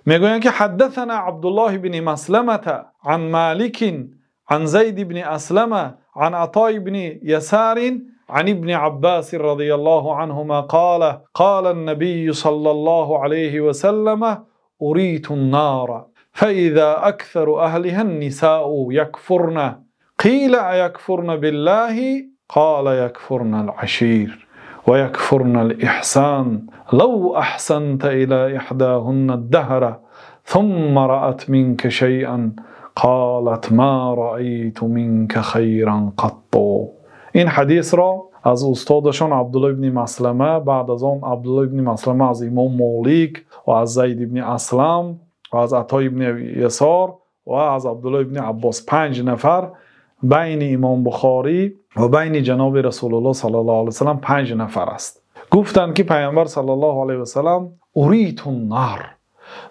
Мегӯянд ки حدثنا عبد الله بن مسلمة عن مالك عن زيد بن أسلم عن عطاء بن يسار عن ابن عباس رضي الله عنهما قال قال النبي صلى الله عليه وسلم أريت النار فإذا أكثر أهلها النساء يكفرن قيل أيكفرن بالله قال يكفرن العشير ويكفرن الإحسان لو أحسنت إلى إحداهن الدهر ثم رأت منك شيئا قالت ما رأيت منك خيرا قط. Ин ҳадисро аз устодашон Абдуллоҳ ибни Маслама, баъд аз он Абдуллоҳ ибни Маслама аз имом Молик ва аз Зайд ибни Аслам ва аз Ато ибни Ясор ва аз Абдуллоҳ ибни Аббос, панҷ нафар байни имом Бухорӣ ва байни ҷаноби Расулуллоҳ саллаллоҳу алайҳи васаллам панҷ нафар аст. Гуфтанд ки Паёмбар саллаллоҳу алайҳи васаллам أريت النار,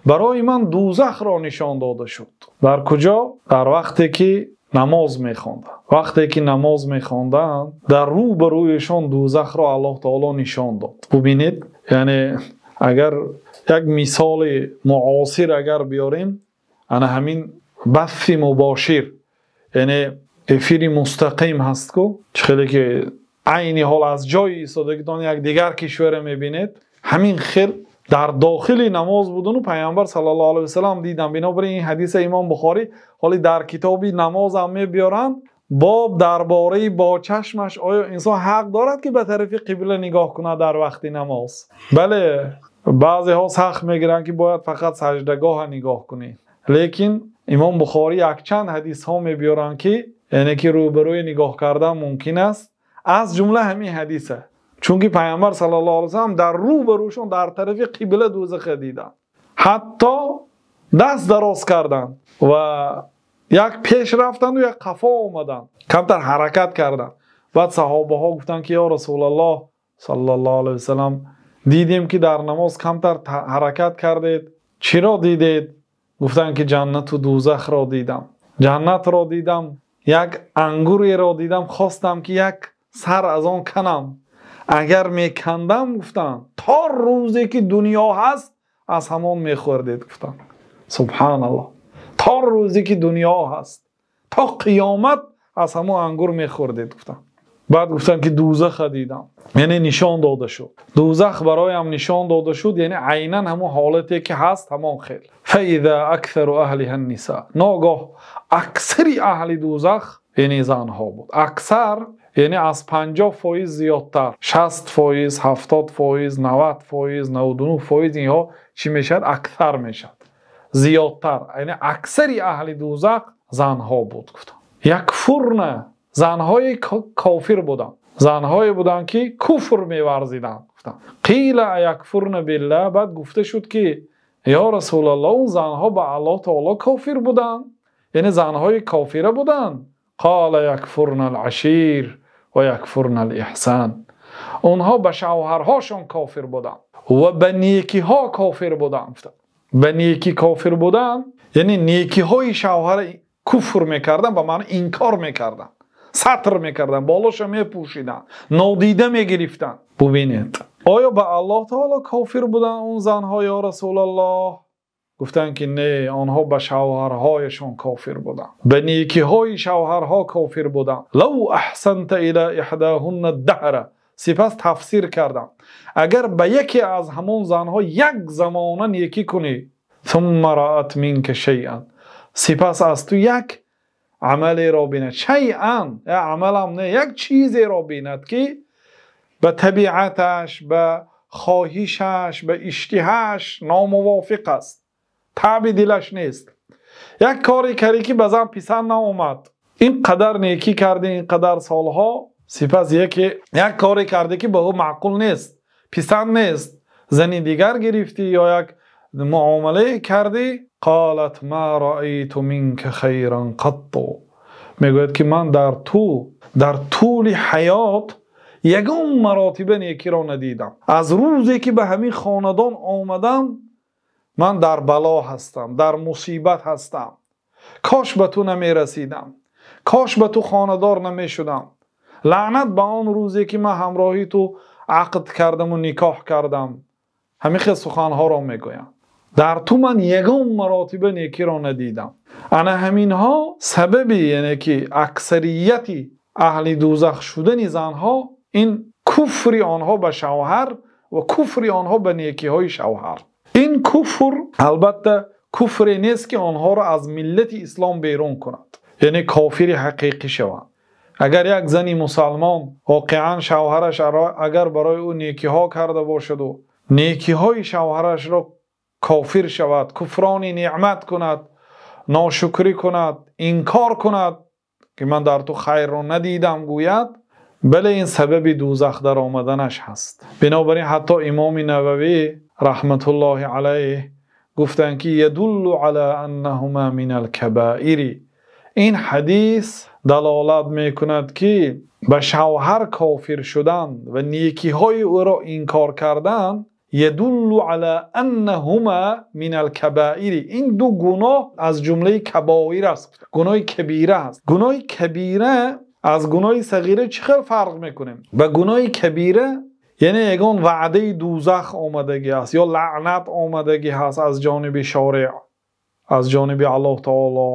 барои ман дӯзахро нишон дода шуд. Дар куҷо? Дар вақте ки намоз мехонданд. Вақте ки намоз мехонданд, дар рӯбарӯяшон дӯзахро Аллоҳ таоло нишон дод. Бубинед, яъне агар як мисоли муосир агар биёрем, ана ҳамин баси мубошир, яъне эфири мустақим ҳаст ку, чӣ хеле ки айни ҳол аз ҷои истодагитон як дигар кишвара мебинед, ҳамин хел дар дохили намоз будану Паёмбар саллаллоҳу алайҳи васаллам дидам. Бинобар ин ҳадиса имом Бухорӣ ҳоле дар китоби намоз ҳам мебиёранд, боб дар бораи бо чашмаш оё инсон ҳақ дорад ки ба тарафи қибла нигоҳ кунад дар вақти намоз? Бале, баъзеҳо сахт мегиранд ки бояд фақат саҷдагоҳа нигоҳ кунӣ, лекин имом Бухорӣ якчанд ҳадисҳо мебиёранд ки яъне ки рӯбарӯи нигоҳ кардан мумкин аст, аз ҷумла ҳамин ҳадиса. Чунки Паёмбар саллаллоҳу алайҳи васаллам дар рӯбарӯшон дар тарафи қибла дӯзаха диданд, ҳатто даст дароз карданд ва як пеш рафтанду як қафо омаданд, камтар ҳаракат карданд. Баъд саҳобаҳо гуфтанд ки ё Расулаллоҳ саллаллоҳу алайҳи васаллам, дидем ки дар намоз камтар ҳаракат кардед, чиро дидед? Гуфтанд ки ҷаннату дӯзахро дидам, ҷаннатро дидам, як ангуреро дидам, хостам ки як сар аз он канам, агар мекандам, гуфтанд, то рӯзе ки дунё ҳаст аз ҳамон мехӯрдед. Гуфтанд субҳаналлоҳ, то рӯзе ки дунё ҳаст, то қиёмат аз ҳамон ангур мехӯрдед, гуфтанд. Баъд гуфтанд ки дӯзаха дидам, яъне нишон дода шуд, дӯзах бароям нишон дода шуд, яъне айнан ҳамон ҳолате ки ҳаст ҳамон хел. فإذا أكثر أهلها النساء, ногоҳ аксари аҳли дӯзах яъне занҳо буд. Аксар яъне аз 50% зиёдтар, 60%, 70%, 90%, 99%, инҳо чӣ мешавад? Аксар мешавад, зиёдтар. Яъне аксари аҳли дӯзах занҳо буд, гуфтанд. يكفرن, занҳои кофир буданд, занҳое буданд ки куфр меварзиданд, гуфтанд. قيل أيكفرن بالله, баъд гуфта шуд ки ё Расулаллоҳ, он занҳо ба Аллоҳ таоло кофир буданд, яъне занҳои кофира буданд? قال يكفرن العشير ويكفرن الإحسان, онҳо ба шавҳарҳошон кофир буданд ва ба некиҳо кофир буданд, гуфтанд. Ба некӣ кофир буданд, яъне некиҳои шавҳара куфр мекарданд, ба маъно инкор мекарданд, сатр мекарданд, болоша мепӯшиданд, нодида мегирифтанд. Бубинед, оё ба Аллоҳ таоло кофир буданд он занҳо ё Расулаллоҳ? Гуфтанд ки не, онҳо ба шавҳарҳояшон кофир буданд, ба некиҳои шавҳарҳо кофир буданд. لو أحسنت إلى إحداهن الدهر, сипас тафсир кардам, агар ба яке аз ҳамон занҳо як замона некӣ кунӣ, ثم رأت منك شيئا, сипас аз ту як амалеро бинад, شيئا амалам не, як чизеро бинад ки ба табиаташ, ба хоҳишаш, ба иштиҳаш номувофиқ аст, таби дилаш нест, як коре кардӣ ки ба зан писанд наомад, ин қадар некӣ кардӣ ин қадар солҳо, сипас яке як коре кардӣ ки ба ӯ маъқул нест, писанд нест, зани дигар гирифтӣ ё як муомилае кардӣ, قالت ما رأيت منك خيرا قط, мегӯяд ки ман дар ту дар тӯли ҳаёт ягон маротиба некиро надидам, аз рӯзе ки ба ҳамин хонадон омадам ман дар бало ҳастам, дар мусибат ҳастам, кош ба ту намерасидам, кош ба ту хонадор намешудам, лаънат ба он рӯзе ки ман ҳамроҳи ту ақд кардаму никоҳ кардам. Ҳамин хел суханҳоро мегӯям. Дар ту ман ягон маротиба некиро надидам. Ана ҳаминҳо сабаби, яъне ки аксарияти аҳли дӯзах шудани занҳо ин куфри онҳо ба шавҳар ва куфри онҳо ба некиҳои шавҳар. Ин куфр албатта куфре нест ки онҳоро аз миллати ислом берун кунад, яъне кофири ҳақиқӣ шаванд. Агар як зани мусулмон воқеан шавҳараш агар барои ӯ некиҳо карда бошад ва некиҳои шавҳарашро кофир шавад, куфрони неъмат кунад, ношукрӣ кунад, инкор кунад ки ман дар ту хайрро надидам гӯяд, бале ин сабаби дӯзах дар омаданаш ҳаст. Бинобар ин ҳатто Имом Нававӣ раҳматуллоҳи алайҳ гуфтанд ки ядуллу ала аннаҳума минал кабоир. Ин ҳадис далолат мекунад ки ба шавҳар кофир шудан ва некиҳои ӯро инкор кардан ядуллу ала аннаҳума минал кабоир. Ин ду гуноҳ аз ҷумлаи кабоир аст, гуноҳи кабира аст. Гуноҳи кабира аз гуноҳи сағира чӣ хел фарқ мекунем? Ба гуноҳи кабира яъне ягон ваъдаи дӯзах омадагӣ аст ё лаънат омадагӣ ҳаст аз ҷониби шориъ, аз ҷониби Аллоҳ таоло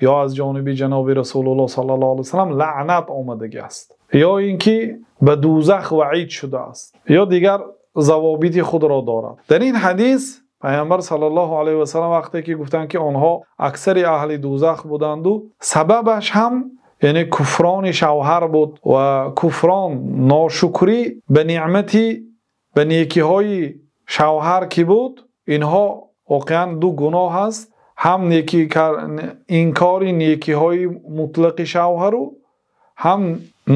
ё аз ҷониби ҷаноби Расулуллоҳ саллаллоҳу алайҳи васаллам лаънат омадагӣ аст, ё инки ба дӯзах ваъид шудааст ё дигар завобити худро дорад. Дар ин ҳадис Паёмбар саллаллоҳу алайҳи васаллам вақте ки гуфтанд ки онҳо аксари аҳли дӯзах буданд, сабабаш ҳам яъне куфрони шавҳар буд ва куфрон ношукрӣ ба неъмати, ба некиҳои шавҳар ки буд, инҳо воқеан ду гуноҳ аст. Ҳам некӣ инкори некиҳои мутлақи шавҳар ва ҳам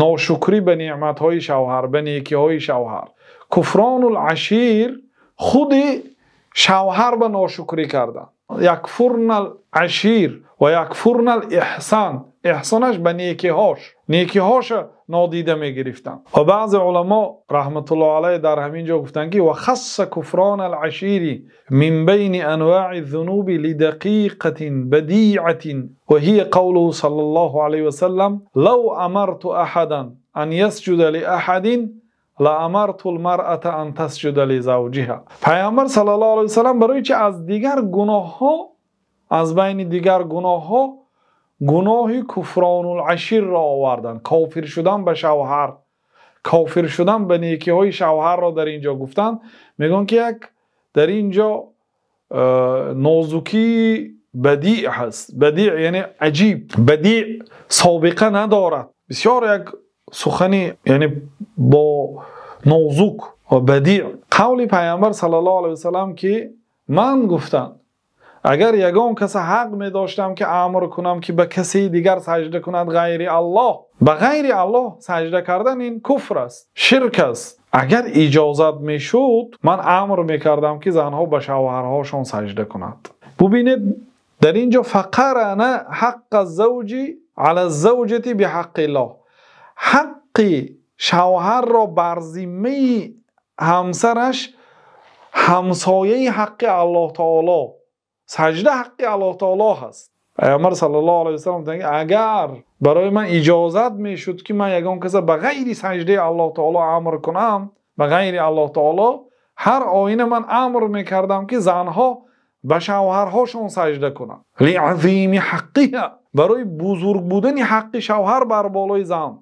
ношукрӣ ба неъматҳои шавҳар, ба некиҳои шавҳар. Куфронул ашир худи шавҳар ба ношукрӣ кардан. Якфурнал ашир ва якфурнал эҳсон. Эҳсонаш ба некиҳош, некиҳоша нодида мегирифтанд. Ва баъзе уламо раҳматуллоҳи алайҳ дар ҳамин ҷо гуфтанд ки ва хасса куфронал ашири мин байни анвои зунуби лидақиқатин бадиатин ва ҳия қавлуҳу саллаллоҳу алайҳи васаллам лав амарту аҳадан ан ясҷуда лиаҳадин лаамартул маръата ан тасҷуда лизавҷиҳа. Паёмбар саллаллоҳу алайҳи васаллам барои чи аз дигар гуноҳҳо, аз байни дигар гуноҳҳо гуноҳи куфронул аширро оварданд. Кофир шудан ба шавҳар, кофир шудан ба некиҳои шавҳарро дар инҷо гуфтанд. Мегӯянд ки як дар инҷо нозукии бадиъ ҳаст. Бадиъ яъне аҷиб, бадиъ собиқа надорад. Бисёр як сухани яъне бо нозук ва бадиъ. Қавли Паёмбар саллаллоҳу алайҳи васаллам ки ман гуфтам агар ягон каса ҳақ медоштам ки амр кунам ки ба касе дигар саҷда кунад ғайри Аллоҳ, ба ғайри Аллоҳ саҷда кардан ин куфр аст, ширк аст. Агар иҷозат мешуд ман амр мекардам ки занҳо ба шавҳарҳошон саҷда кунанд. Бубинед дар инҷо фақарана ҳаққа завҷи ала завҷати биҳаққиллоҳ. Ҳаққи шавҳарро бар зиммаи ҳамсараш ҳамсояи ҳаққи Аллоҳ таоло, саҷда ҳаққи Аллоҳ таоло ҳаст. Паёмбар саллаллоҳу алайҳи васаллам гуфтанд агар барои ман иҷозат мешуд ки ман ягон каса ба ғайри саҷдаи Аллоҳ таоло амр кунам, ба ғайри Аллоҳ таоло, ҳар оина ман амр мекардам ки занҳо ба шавҳарҳошон саҷда кунанд. Лиазими ҳаққиҳа, барои бузург будани ҳаққи шавҳар бар болои зан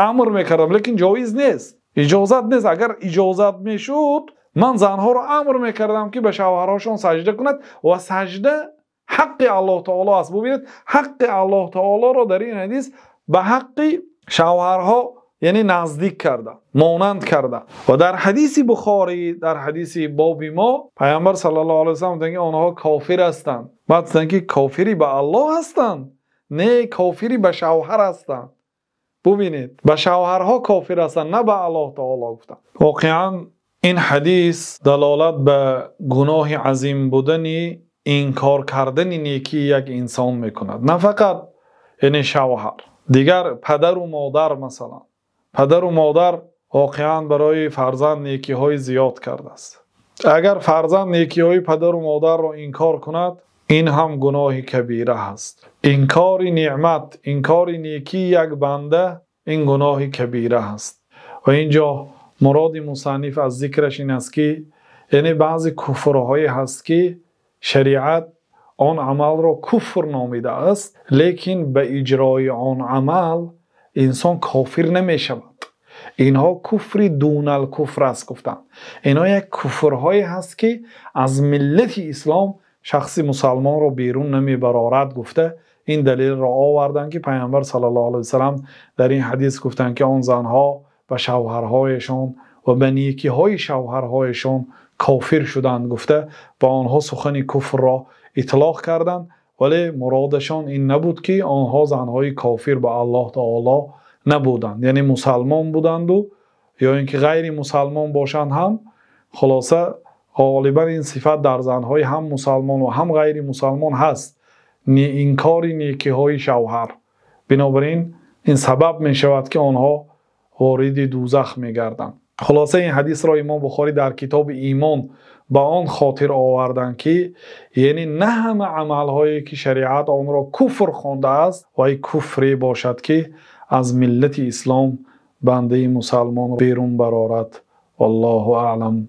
амр мекардам, лекин ҷоиз нест, иҷозат нест. Агар иҷозат мешуд ман занҳоро амр мекардам ки ба шавҳарҳошон саҷда кунад ва саҷда ҳаққи Аллоҳ таоло аст. Бубинед ҳаққи Аллоҳ таолоро дар ин ҳадис ба ҳаққи шавҳарҳо яъне наздик карда, монанд карда. Ва дар ҳадиси Бухорӣ, дар ҳадиси боби мо Паёмбар саллаллоҳу алайҳи васаллам гуфтанд ки онҳо кофир ҳастанд. Баъд гуфтанд ки кофири ба Аллоҳ ҳастанд, не кофири ба шавҳар ҳастанд. Бубинед ба шавҳарҳо кофир ҳастанд, на ба Аллоҳ таоло гуфтанд. Воқеан ин ҳадис далолат ба гуноҳи азим будани инкор кардани некии як инсон мекунад. На фақат яъне шавҳар, дигар падару модар масалан. Падару модар воқеан барои фарзанд некиҳои зиёд кардааст. Агар фарзанд некиҳои падару модарро инкор кунад, ин ҳам гуноҳи кабира ҳаст. Инкори неъмат, инкори некии як банда ин гуноҳи кабира ҳаст. Ва инҷо муроди мусанниф аз зикраш ин аст ки яъне баъзе куфрҳое ҳаст ки Шариат он амалро куфр номидааст, лекин ба иҷрои он амал инсон кофир намешавад. Инҳо куфри дунал куфр аст, гуфтанд. Инҳо як куфрҳое ҳаст, ки аз миллати ислом шахси мусулмонро берун намебарорад, гуфта ин далелро оварданд, ки Паёмбар саллаллоҳу алайҳи васаллам дар ин ҳадис гуфтанд, ки он занҳо ба шавҳарҳояшон ва ба некиҳои шавҳарҳояшон кофир шуданд, гуфта ба онҳо сухани куфрро итлоқ карданд, вале муродашон ин набуд, ки онҳо занҳои кофир ба Аллоҳи таъоло набуданд, яъне мусулмон буданд ё инки ғайри мусулмон бошанд ҳам. Хулоса, ғолибан ин сифат дар занҳои ҳам мусулмон ва ҳам ғайри мусулмон ҳаст, инкори некиҳои шавҳар. Бинобар ин ин сабаб мешавад, ки онҳо вориди дӯзах мегарданд. Хулоса, ин ҳадисро Имом Бухорӣ дар китоби Имон ба он хотир оварданд, ки яъне на ҳама амалҳое ки шариат онро куфр хондааст ва ин куфре бошад, ки аз миллати ислом банда мусулмонро берун барорад. Валлоҳу аълам.